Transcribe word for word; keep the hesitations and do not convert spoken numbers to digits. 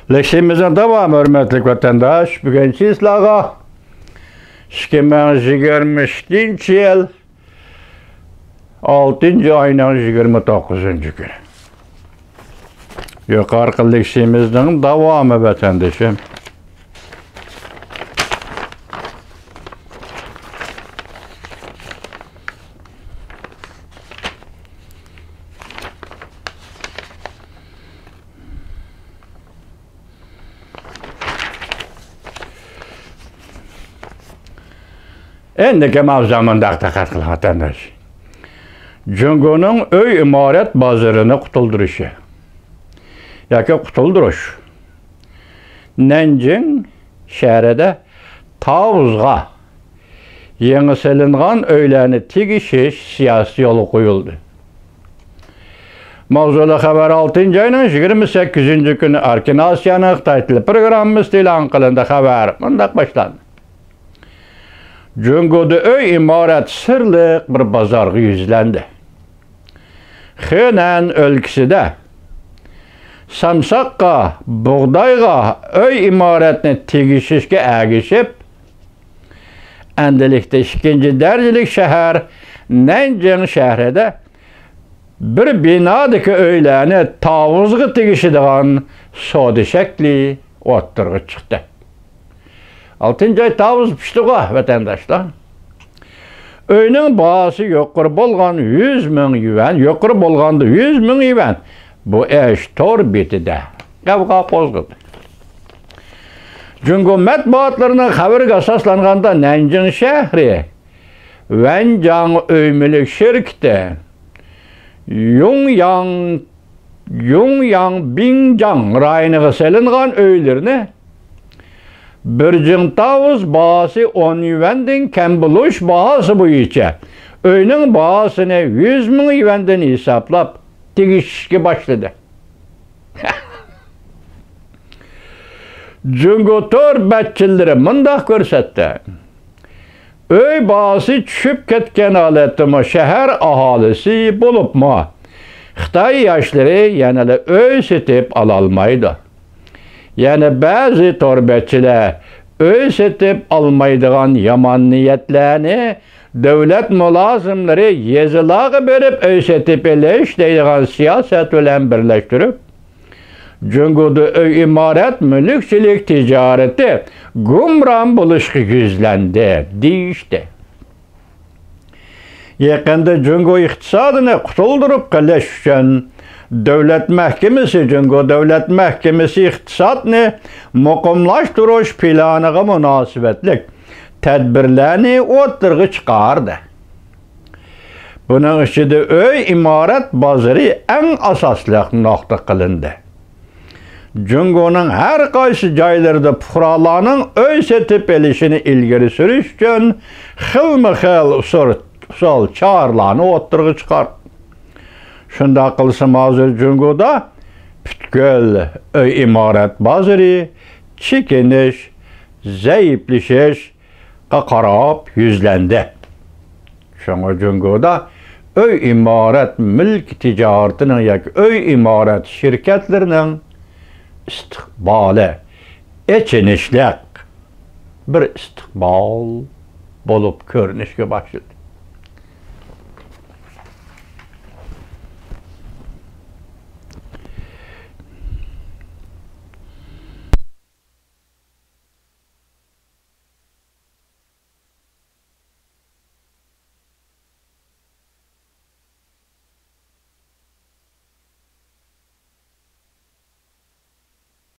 لېكسىيىمىزنىڭ داۋامى، ھۆرمەتلىك ۋەتەنداش، بۈگۈن سىلەرگە ئىككى مىڭ يىگىرمە ئىككىنچى يىل ئالتىنچى ئاينىڭ يىگىرمە توققۇزىنچى كۈنى. يۇقىرىقى لېكسىيىمىزنىڭ داۋامى، ۋەتەندىشىم. ئەمدىكى ماۋزۇ مۇنداق، دىققەت قىلىڭ، ۋەتەنداش. جۇڭگونىڭ ئۆي ئىمارەت بازىرىنى قۇتۇلدۇرۇشى ياكى قۇتۇلدۇرۇش. نەنجىڭ شەھىرىدە تاۋۇزغا يېڭى سېلىنغان ئۆيلەرنى تېگىشىش سىياسىتى يولغا قويۇلدى. ماۋزۇلۇق خەۋەر، ئالتىنچى ئاينىڭ يىگىرمە سەككىزىنچى كۈنى ئەركىن ئاسىيانىڭ خىتاي تىلى پروگراممىسىدا ئېلان قىلىندى. خەۋەر مۇنداق باشلاندى. جۇڭگودا ئۆي ئىمارەت سىرلىق بىر بازارغا يۈزلەندى. خېنەن ئۆلكىسىدە سامساققا، بۇغدايغا ئۆي ئىمارەتنى تېگىشىشكە ئەگىشىپ، ئەمدىلىكتە ئىككىنچى دەرىجىلىك شەھەر نەنجىڭ شەھىرىدە بىر بىنادىكى ئۆيلەرنى تاۋۇزغا تېگىشىدىغان سودا شەكلى ئوتتۇرىغا چىقتى. ئالتىنچى ئاي تاۋۇز پىشتىغۇ، ۋەتەنداشلار. ئۆينىڭ باھاسى يۇقىرى بولغان يۈز مىڭ يۈەن، يۇقىرى بولغاندا يۈز مىڭ يۈەن. بۇ ئىش تور بېتىدە غەۋغا قوزغىدى. جۇڭگو مەتبۇئاتلىرىنىڭ خەۋىرىگە ئاساسلانغاندا، نەنجىڭ شەھىرى ۋەنجاڭ ئۆي مۈلۈك شىركىتى يۇڭياڭ، يۇڭياڭ بىڭجاڭ رايونىغا سېلىنغان ئۆيلىرىنى بىر جىڭ تاۋۇز باھاسى ئون يۈەندىن كەم بولۇش باھاسى بويىچە ئۆينىڭ باھاسىنى يۈز مىڭ يۈەندىن ھېسابلاپ تېگىشىشكە باشلىدى. جۇڭگو تور بەتچىلىرى مۇنداق كۆرسەتتى. ئۆي باھاسى چۈشۈپ كەتكەن ھالەتتىمۇ شەھەر ئاھالىسى، بولۇپمۇ خىتاي ياشلىرى يەنىلا ئۆي سېتىپ ئالالمايدۇ. يەنە بەزى تور بەتچىلەر ئۆي سېتىپ ئالمايدىغان يامان نىيەتلەرنى دۆلەت مۇلازىملىرى يېزىلارغا بېرىپ ئۆي سېتىپ ئېلىش دەيدىغان سىياسەت بىلەن بىرلەشتۈرۈپ، جۇڭگودا ئۆي ئىمارەت مۈلۈكچىلىك تىجارىتى گۇمران بولۇشقا يۈزلەندى، دېيىشتى. يېقىندا جۇڭگو ئىقتىسادىنى قۇتۇلدۇرۇپ قېلىش ئۈچۈن دۆلەت مەھكىمىسى، جۇڭگو دۆلەت مەھكىمىسى ئىقتىسادنى مۇقىملاشتۇرۇش پىلانىغا مۇناسىۋەتلىك تەدبىرلەرنى ئوتتۇرىغا چىقاردى. بۇنىڭ ئىچىدە ئۆي ئىمارەت بازىرى ئەڭ ئاساسلىق نۇقتا قىلىندى. جۇڭگونىڭ ھەر قايسى جايلىرىدا پۇقرالارنىڭ ئۆي سېتىپ ئېلىشىنى ئىلگىرى سۈرۈش ئۈچۈن خىلمۇ خىل ئۇسۇل، ئۇسۇل چارىلارنى ئوتتۇرىغا چىقاردى. شۇنداق قىلسىمۇ، ھازىر جۇڭگودا پۈتكۈل ئۆي ئىمارەت بازىرى چېكىنىش، زەئىپلىشىشقا قاراپ يۈزلەندى. شۇڭا جۇڭگودا ئۆي ئىمارەت مۈلكى تىجارىتىنىڭ ياكى ئۆي ئىمارەت شىركەتلىرىنىڭ ئىستىقبالى ئېچىنىشلىق بىر ئىستىقبال بولۇپ كۆرۈنۈشكە باشلىدى.